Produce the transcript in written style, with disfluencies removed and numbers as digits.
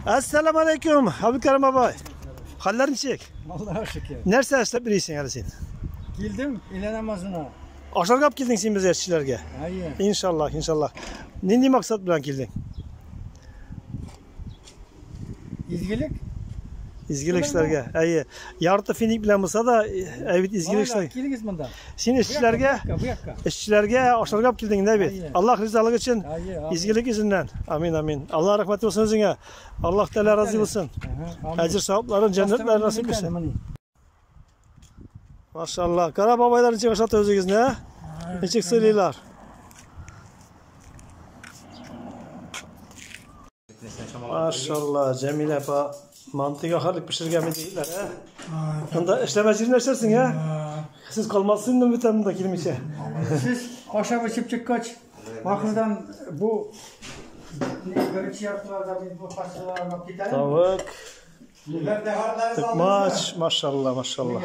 Әссәламу алейкум, Абдукәрим бабай. Хәлләр ничек? Аллаһ шөкер. Нәрсә эшләп йөрисең әле син? Килдем өйлә намазына. Ашарга алып килдең син безгә эшчеләргә. Әйе. Иншаллаһ, иншаллаһ. Нинди максат белән килдең? Изгелек. Изгелек эшләргә. Әйе. Ярты финик белән булса да, ә бит изгелек эшләр. Килегез монда. Син эшчеләргә, Бу якка. эшчеләргә ашарга алып килдең дә бит. Аллаһ ризалыгы өчен, изгелек йөзеннән. Амин, амин. Аллаһ рәхмәте булсын үзеңә. Аллаһ Тәгалә разый булсын. Әҗер савапларын җәннәтләр насыйп итсен. Машалла. Кара бабайлар ничек ашата үзегезне, ә? Ничек сыйлыйлар? Машалла, Җәмилә апа мантыйга хәрлек пешергән бит егетләр, ә? Монда эшләмә җирен эшләрсең, ә? Сез калмасын инде бит монда килмичә. Сез ашап эчеп чыккач, ахырдан бу беренче яртыларда мин бу хасталарны алып китәм. Тавык, токмач, машалла, машалла.